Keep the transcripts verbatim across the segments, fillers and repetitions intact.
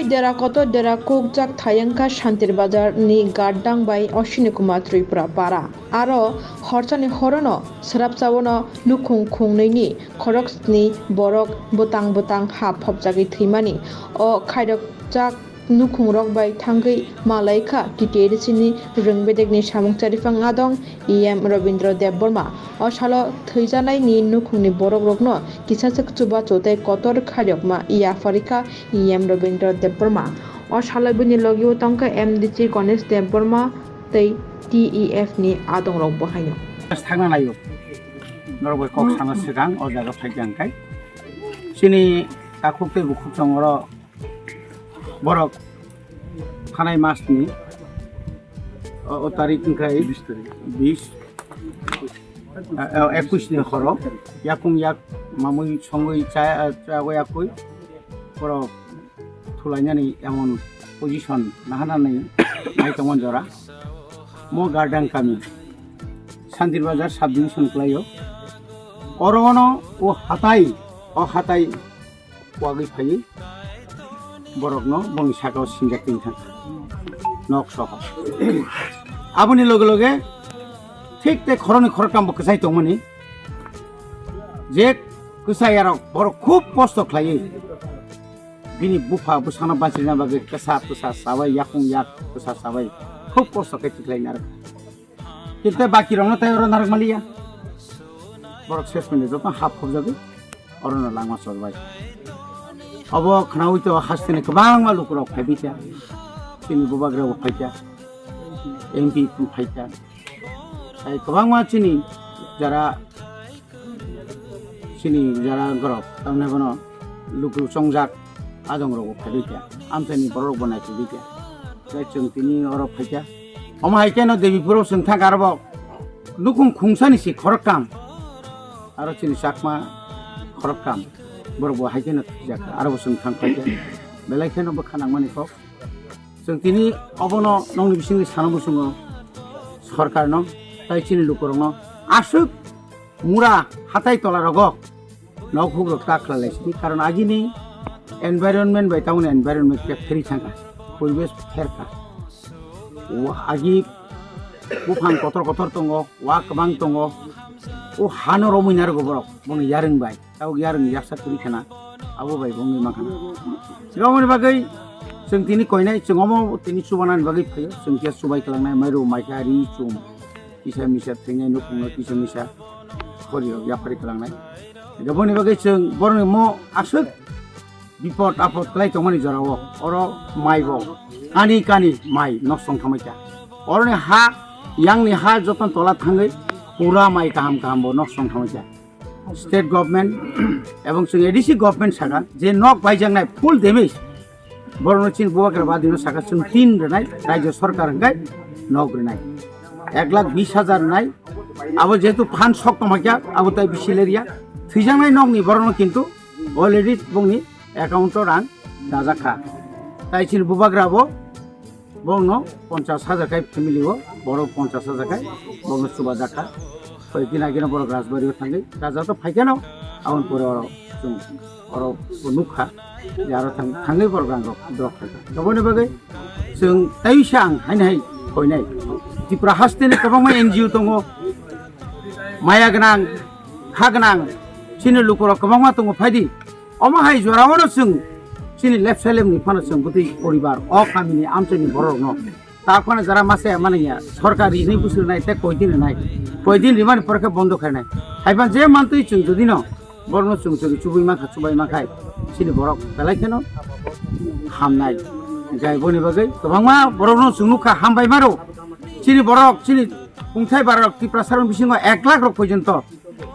Dera kotor dera kukjak thayangkha Shantir Bazar ni Gardang bai Ashwini Kumar Tripura para. Aro horsani horono srapchaono nukhung khungnwi ni khoroksni borok bwtang bwtang ha phopjagwi thwimani. O khairokjak nukhungrok bai thangwi malaikha T T A D C ni rwngbedekni samung charipha ngadong E M Robindra Debbarma. O salo thwijanaini nukhungni borokrokno kisaswk chubachu tei kotor khairokma yapharikha E M Robindra Debbarma. O salo bini logio tongkha M D C Ganesh Debbarma tei T E F ni adongrokbo haino. Thangna naio. Norok bai kok sana swkang o jaga phaikha hwnkhe. Chini takhuk tei bukhuk chongoro borok thanai masni o, o tarik hwnkhe bis, a, a, ekush ni horo yakung yak mamui songwi cha, chagwi yakui borok thulainani emon position nahanani nai tongmani jora. Mo Gardang kami, Santir Bazar sub division kwlaio. Oro ono o hatai, o hatai wagwi phaiwi borokno bongni sakao sinjak twi thangkha nok soho. Aboni loge loge thik tei khoroknwi khoroktham bo kwchai tongmani, je kwchai arok borok khub kosto khlaiwi bini bupha bwsano bachirina bagwi kwsa kwsa chabai, yakung yak kwsa chabai khub kosto khe tikhlai narwkha. Kintu baki rokno tei oro narwk maliya. Borok ses minute joto hap khobjagwi orono langma chorbai. Obo khnaui to hasteni kwbangma lukurok phaibaikha. Chini bubagrabo phaikha, M P phaikha. Tei kwbangma chini jara, chini jara gorok tamni bono luku chongjak adongrokbo phaibaikha, amchaini bororokbo naiphaikha. Tei chwng tini oro phaikha. Omo hai kheno Debipuro chwng thangkha, aro bo nukhung khungsani se khoroktham. Aro chini Chakma khoroktham. Borokbo hai kheno thwijakha, aro bo chwng thang phaikha. Belai kheno bwkha nangmani kok. Chwng tini obono nokni bisingni sana muchungo sorkarno tei chini lukurokno aswk mura hatai tola rogo nok hugrok ta khlai lai sini, karon agini environment bai tamoni environment khe pheri thangkha, poribesh pherkha. O agi buphang kotor kotor tongo, wa kwbang tongo, o hano romwi narwgo borok, bongni yarwng bai. Tabuk yarwng yaksa kwrwi khana, abo bai bo wngwi mankha na. Aboni bagwi chwng tini koinai, chwng omo tini chubanani bagwi phaio, chwng khe chubai kwlangnai, mairu, maikha, ri, chum, kisa misa thwinai, nukhungno kisa misa khorirok yaphari kwlangnai. Aboni bagwi chwng borokni mo aswk bipot apot kwlai tongmani jorao, oro mai bo kani kani mai nok song thangbai kha. Oroni ha, yangni ha joto tola thangwi pura mai kaham kaham bo nok song thangbai kha. State government ebong chwng A D C government saka je nok baijaknai full damage, borokno chini bubagra badino saka chwng tin rwnai, rajyo sarkar hwnkhe nok rwnai, ek lakh bis hajar rwnai. Abo jehetu phan sok tongma kya, abo tai bisi lerya. Thwijaknai nokni borokno kintu already bongni account o rang dajak kha. Tai chini bubagra bo Borokno ponchas hajar kai family o, borok ponchas hajar kai borokno chubajak kha. Koi din ageno borok Rajbari o thangwi, Raja to phaikeno, aboni pore oro chwng oro nukha je aro thang-, thangwi borok rang rok drop khaikha. Aboni bagwi chwng taisa ang haino hai koinai Tripura hasteni kwbangma N G O tongo, maya gwnang, kha gwnang, chini lukurok kwbangma tongo, phaidi. Omo hai jorao no chwng chini left side ni phano chwng bwtwi poribar o kamini amchaini borok no. Ta phano jara masa ya mani ya, sorkar rini busur nai te koi din nai. Koi din rimani pore khe bondo khainai. Haiban je mantwi chwng jodi no borok no chwng chwng chubui mankha, chubai mankhai chini borok belai kheno hamnai. Jai boni bagwi kwbangma borok no chwng nukha hambai maro. Chini borok, chini kungthai barok Tiprasa rok bisingo ek lakh rok porjonto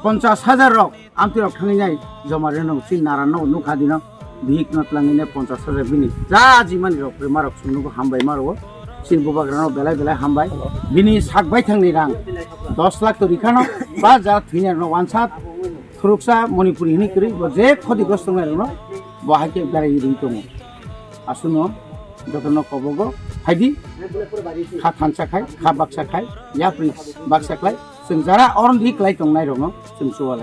ponchas hajar rok amtwi rok thangwi nai joma reno chini nara no nukha dino bihik no twlangwi nai ponchas hajar bini ja jimani rok rima rok chwng nugo hambai maro chini bubagra no belai belai hambai bini sak baithang ni rang dos lakh to rikhano ba ja thwina no wansat thuruksa Manipuri hini kwrwi bo je khoti grosto nai rok no bo hai khe berai ri tongo. Asuno jotono kobogo phaidi, kha thansa khai, kha baksa khai, yapri baksa khlai, chwng jara oroni klai tongnai rokno chwng chuwale.